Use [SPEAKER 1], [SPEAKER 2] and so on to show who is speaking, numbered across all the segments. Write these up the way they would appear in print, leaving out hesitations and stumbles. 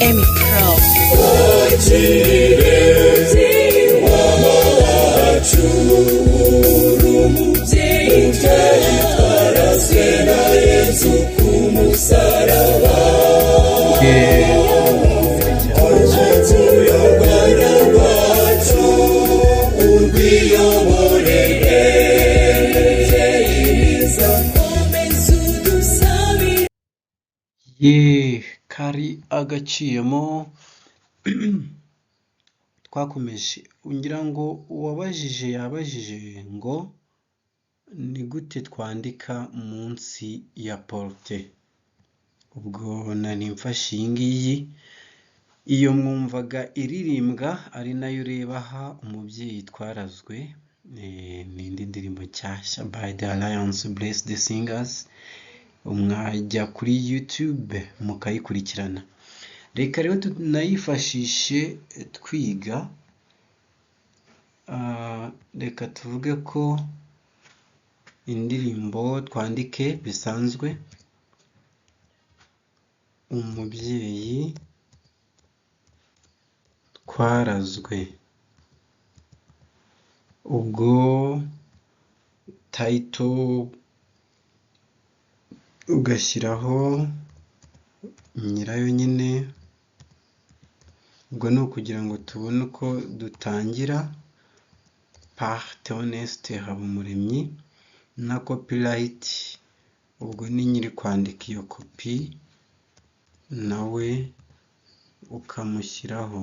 [SPEAKER 1] Amy Pro.
[SPEAKER 2] Twakire mama wacu, uri umubyeyi twaraswe na Yesu ku musaraba. U Rwanda rwacu urwiyoborere, mubyeyi mwiza, komeza udusabire.
[SPEAKER 3] Ye, kari agaciyemo. Twakomeje, ngira ngo uwabajije yabajije ngo ni gute twandika munsi ya portrait. Ubwo nari mfashe iyi ngiyi, iyo mwumvaga iririmbwa, ari nayo ureba aha, "Umubyeyi Twarazwe". Ni indi ndirimbo nshyashya by the Alliance Bless the Singers, mwajya kuri YouTube mukayikurikirana. Reka rero tunayifashishe twiga. Reka tuvuge ko indirimbo twandike bisanzwe, "Umubyeyi Twarazwe". Ubwo title ugashyiraho nyirayo nyine. Ubwo ni ukugira ngo tubone uko dutangira, par Theoneste Habumuremyi, na copyright, ubwo ni nyiri kwandika iyo kopi, nawe ukamushyiraho.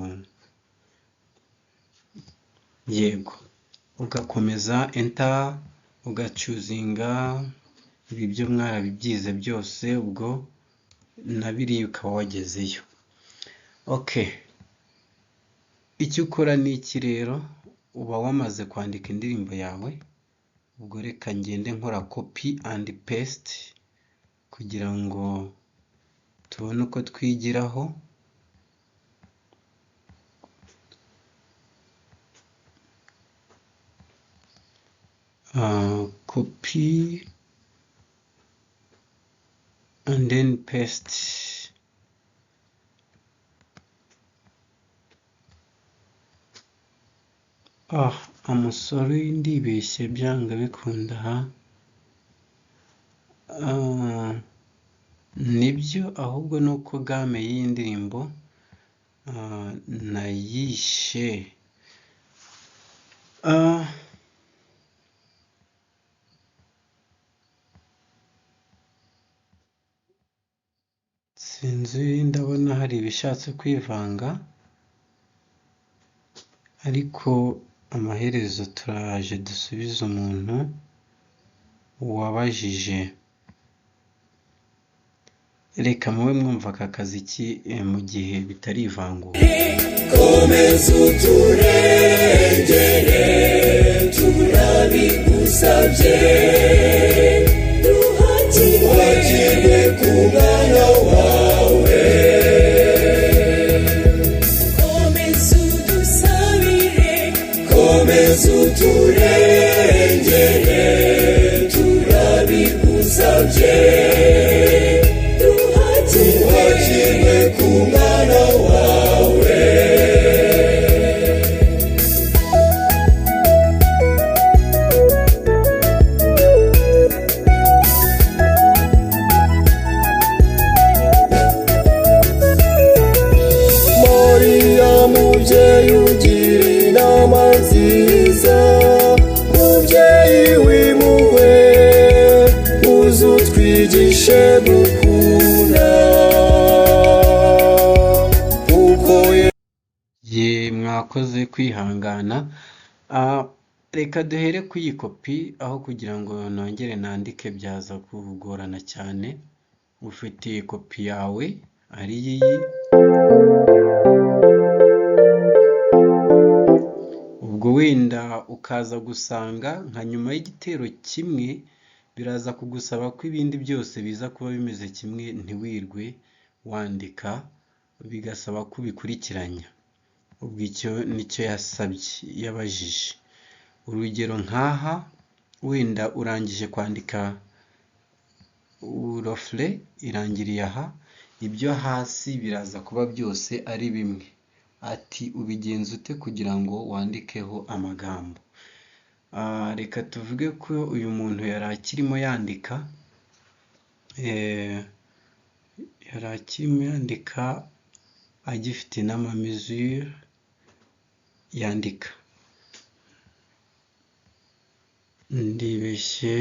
[SPEAKER 3] Yego, ugakomeza, enter, ugachoosinga. Ibi byo mwarabibyize byose, ubwo na biriya ukaba wagezeyo. Okay, icyo ukora ni iki rero? Uba wamaze kwandika indirimbo yawe. Ubwo reka ngende nkora copy and paste kugira ngo tubone uko twigiraho. Copy and then paste. Ah, I'm sorry, ndibeshye, byanga bikunda aha. Nibyo, ahubwo ni uko gamme y'iyi ndirimbo nayishe. Sinzi, ndabona hari ibishatse kwivanga, ariko amaherezo turaje dusubize umuntu wabajije. Reka mube mwumva aka kaziki mu gihe bitarivangura.
[SPEAKER 2] Komeza uturengere, turabigusabye, duhakirwe ku mwana wawe.
[SPEAKER 1] Komeza udusabire.
[SPEAKER 2] Komeza uturengere, turabigusabye, duhakirwe ku mwana wawe. Mariya mubyeyi ugira inama nziza, mubyeyi w'impuhwe, uze utwigishe gukunda kuko
[SPEAKER 3] Ye, mwakoze kwihangana. Reka duhere ku iyi kopi aho kugira ngo nongere nandike, byaza kugorana cyane. Ufite kopi yawe ari iyi. Ubwo wenda ukaza gusanga nka nyuma y'igitero kimwe biraza kugusaba ko ibindi byose biza kuba bimeze kimwe, ntiwirwe wandika, bigasaba ko ubikurikiranya. Ubwo icyo nicyo yasabye, yabajije. Urugero nk'aha wenda urangije kwandika refrain, irangiriye aha. Ibyo hasi biraza kuba byose ari bimwe. Ati ubigenza ute kugira ngo wandikeho amagambo? Reka tuvuge ko uyu muntu yari akirimo yandika, yari akirimo yandika agifite n'amamesure yandika. Ndibeshye,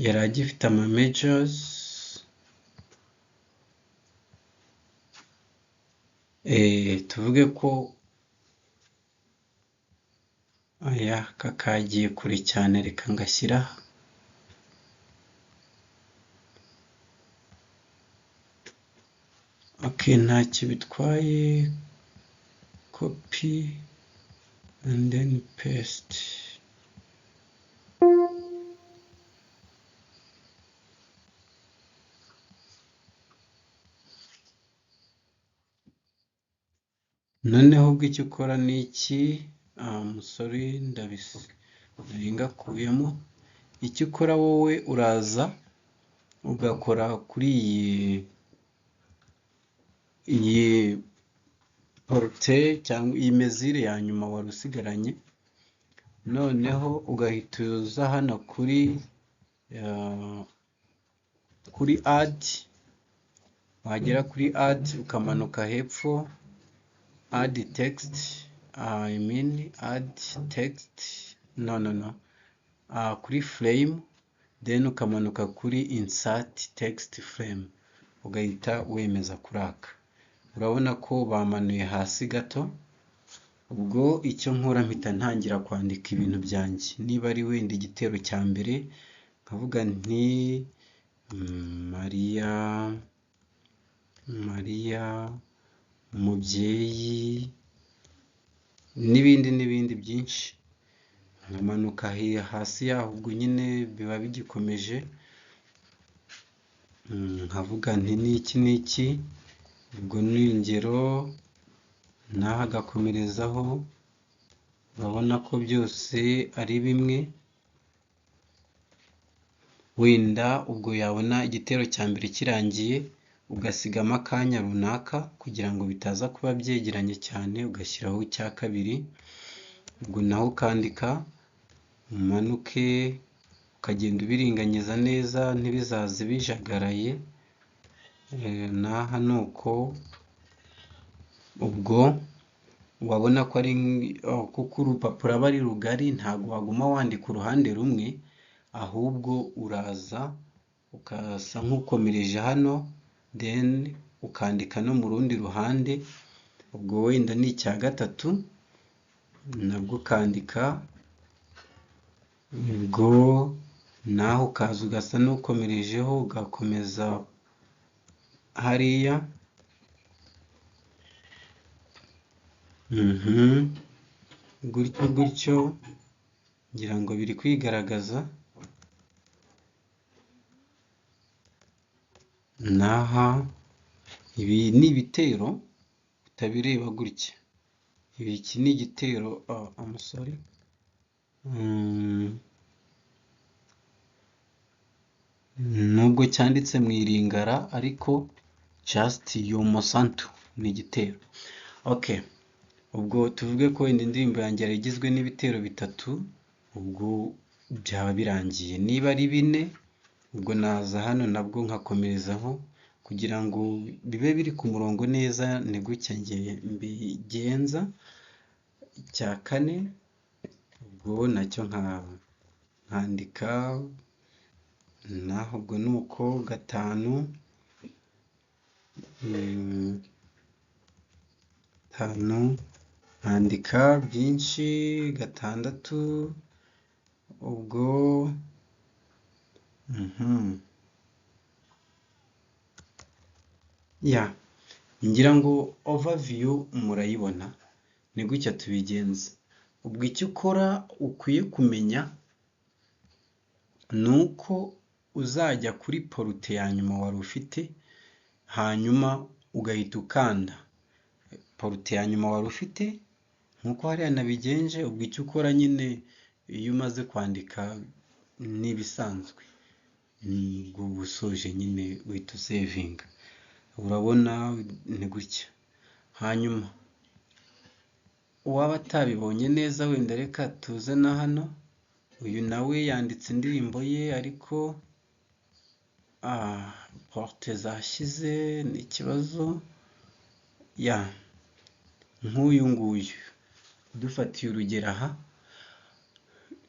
[SPEAKER 3] yari agifite amamejors, tuvuge ko aya kakagiye kure cyane, reka ngashyira aha. Okay, ntacyo bitwaye, copy and then paste. Noneho ubwo icyo ukora ni iki? Sorry, ndabingakuyemo. Icyo ukora wowe uraza ugakora kuri iyi porte cyangwa iyi mesure ya nyuma wari usigaranye, noneho ugahita uza hano kuri add, wagera kuri add ukamanuka hepfo, add text, I mean add text, no no no, kuri frame, then ukamanuka kuri insert text frame, ugahita wemeza kuri aka. Urabona ko bamanuye hasi gato. Ubwo icyo nkora mpita ntangira kwandika ibintu byanjye. Niba ari wenda igitero cya mbere, nkavuga nti Mariya, Mariya umubyeyi, n'ibindi n'ibindi byinshi. Nkamanuka hasi yaho, ubwo nyine biba bigikomeje, nkavuga nti n'iki n'iki, ubwo ni ingero, n'aha agakomerezaho. Urabona ko byose ari bimwe. Wenda ubwo yabona igitero cya mbere kirangiye, ugasigamo akanya runaka kugira ngo bitaza kuba byegeranye cyane, ugashyiraho icya kabiri, ubwo naho ukandika, umanuke, ukagenda ubiringaniza neza ntibizaze bijagaraye. N'aha ni uko, ubwo wabona ko ari kuko urupapuro aba ari rugari, ntabwo waguma wandika uruhande rumwe, ahubwo uraza ukasa nk'ukomereje hano, then ukandika no mu rundi ruhande, ubwo wenda ni icya gatatu, nabwo ukandika, ubwo naho ukaza ugasa n'ukomerejeho, ugakomeza hariya. Gutyo gutyo, ngira ngo biri kwigaragaza. N'aha ibi ni ibitero utabireba gutya, iki ni igitero, I'm sorry, nubwo cyanditse mu iringara ariko just yomosantu ni igitero. Okay, ubwo tuvuge ko wenda indirimbo yanjye yari igizwe n'ibitero bitatu, ubwo byaba birangiye. Niba ari bine, ubwo naza hano nabwo nkakomerezaho kugira ngo bibe biri ku murongo neza, ni gutya njye mbigenza. Icya kane ubwo nacyo nkandika, naho ubwo ni uko. Gatanu, gatanu nkandika byinshi, gatandatu ubwo ya ngira ngo overview murayibona, ni gutya tubigenza. Ubwo icyo ukora ukwiye kumenya ni uko uzajya kuri porte ya nyuma wari ufite, hanyuma ugahita ukanda porte ya nyuma wari ufite nk'uko hariya nabigenje. Ubwo icyo ukora nyine iyo umaze kwandika ni ibisanzwe, ubwo uba usoje nyine uhita usavinga. Urabona ni gutya. Hanyuma uwaba atabibonye neza wenda reka tuze na hano, uyu nawe yanditse indirimbo ye ariko portée zashyize, ni ikibazo ya nk'uyu nguyu. Dufatiye urugero aha,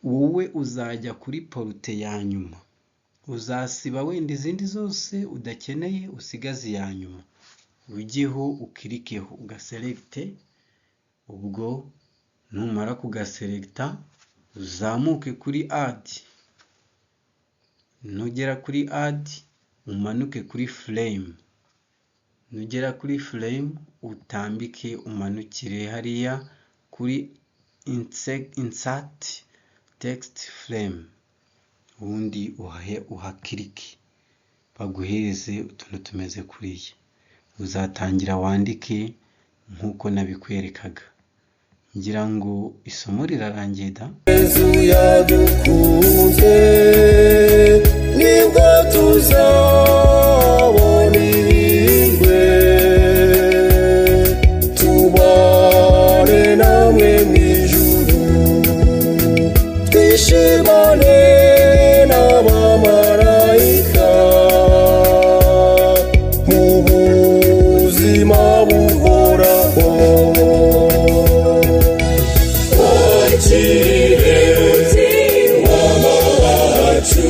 [SPEAKER 3] wowe uzajya kuri portée ya nyuma, uzasiba wenda izindi zose udakeneye, usigaze iya nyuma, ujyeho ukirikeho ugaselecte. Ubwo numara kugaselecta uzamuke kuri add, nugera kuri add umanuke kuri frame, nugera kuri frame utambike umanukire hariya kuri insert text frame, ubundi uhahe uhakirike baguhereze utuntu tumeze kuriya. Uzatangira wandike nk'uko nabikwerekaga. Ngira ngo isomo rirarangiye da.
[SPEAKER 2] Yezu yadukunze, nibwo tuzabona ihirwe, tubane namwe mu ijuru, twishimane n'abamarayika mu buzima buhoraho. Twakire mama wacu,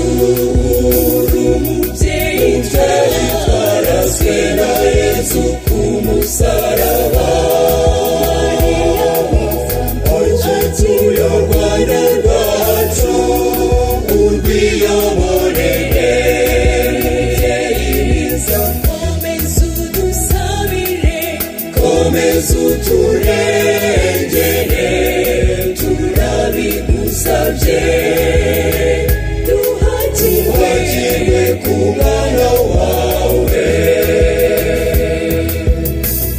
[SPEAKER 1] Umubyeyi
[SPEAKER 2] twarazwe na Yezu ku musaraba. Akituye u Rwanda rwacu, urwiyoborere.
[SPEAKER 1] Komeza udusabire,
[SPEAKER 2] komeza uturengere, turabigusabye.
[SPEAKER 1] Duhakirwe,
[SPEAKER 2] Wakirwe ku mwana wawe.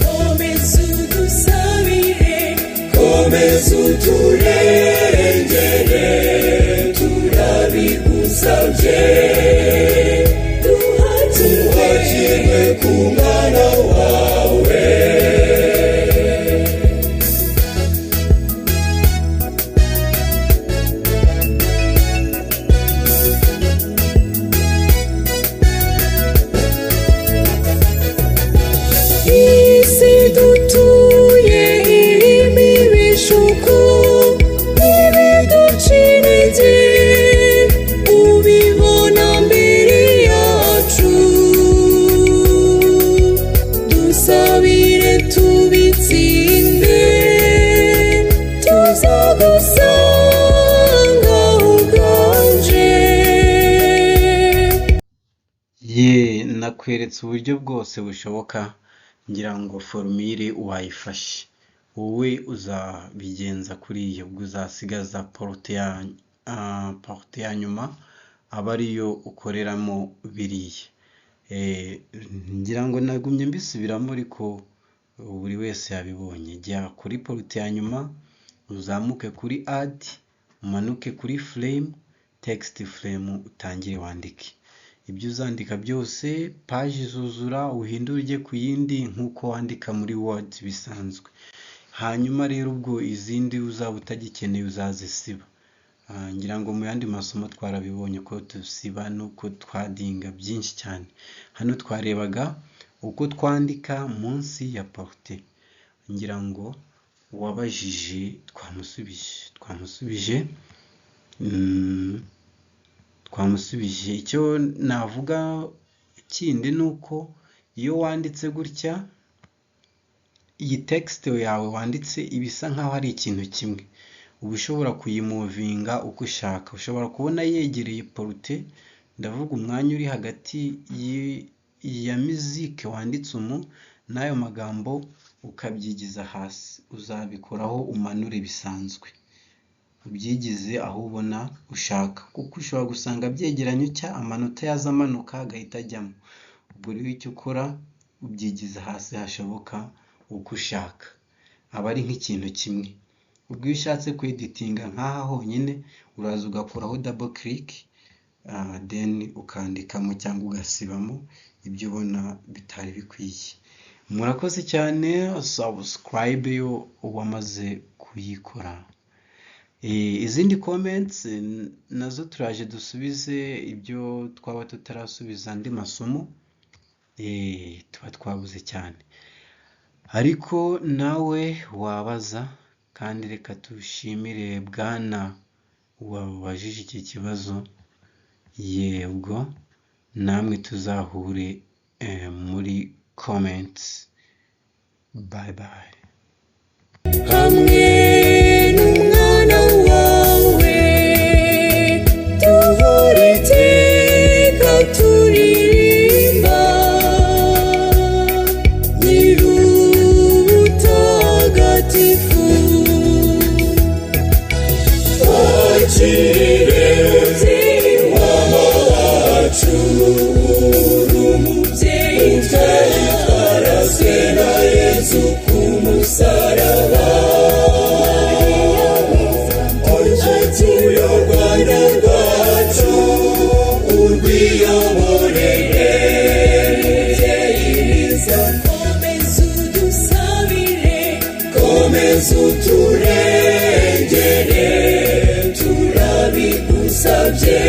[SPEAKER 1] Komeza udusabire,
[SPEAKER 2] Komeza uturengere, turabigusabye.
[SPEAKER 1] Duhakirwe,
[SPEAKER 2] Wakirwe ku mwana wawe.
[SPEAKER 1] Isi dutuye irimo ibishuko n'ibiduca intege, ubibona mbere yacu, dusabire tubitsinde, tuzagusanga uganje.
[SPEAKER 3] Ye, nakweretse uburyo bwose bushoboka, ngira ngo formule wayifashe. Wowe uzabigenza kuriya, ubwo uzasigaza portée ya nyuma aba ariyo ukoreramo biriya. Ngira ngo nagumye mbisubiramo ariko buri wese yabibonye. Jya kuri portée ya nyuma, uzamuke kuri add, umanuke kuri frame, text frame, utangire wandike. Ibyo uzandika byose paji zuzura, uhindure ujye ku yindi nk'uko wandika muri Word bisanzwe. Hanyuma rero ubwo izindi uzaba utagikeneye uzazisiba. Ngira ngo mu yandi masomo twarabibonye ko dusiba n'uko twaddinga byinshi cyane. Hano twarebaga uko twandika munsi ya portée. Ngira ngo uwabajije twamusubije. Icyo navuga kindi ni uko iyo wanditse gutya, iyi text yawe wanditse iba isa nkaho ari ikintu kimwe. Uba ushobora kuyimovinga uko ushaka. Ushobora kubona yegereye portée, ndavuga umwanya uri hagati ya mizike wanditse umu n'ayo magambo, ukabyigiza hasi. Uzabikoraho umanure bisanzwe, ubyigize aho ubona ushaka, kuko ushobora gusanga byegeranye utya, amanota yaza amanuka agahita ajyamo. Ubwo rero icyo ukora ubyigiza hasi hashoboka uko ushaka, aba ari nk'ikintu kimwe. Ubwo iyo ushatse kweditinga nk'aha honyine, uraza ugakoraho double click. Then ukandikamo cyangwa ugasibamo ibyo ubona bitari bikwiye. Murakoze cyane, subscribe yo wamaze kuyikora. Izindi comments nazo turaje dusubize ibyo twaba tutarasubiza, andi masomo tuba twabuze cyane. Ariko nawe wabaza, kandi reka tushimire bwana wabajije iki kibazo. Yego, namwe tuzahure muri comments. Bye bye.
[SPEAKER 1] Hamwe n'umwana wawe duhora iteka turirimba Nyir'ubutagatifu.
[SPEAKER 2] Twakire mama wacu, uri
[SPEAKER 1] umubyeyi
[SPEAKER 2] twaraswe na Yezu ku musaraba. Uyu Rwanda rwacu urwiyoborere.
[SPEAKER 1] Komeza udusabire.
[SPEAKER 2] Komeza uturengere, turabigusabye.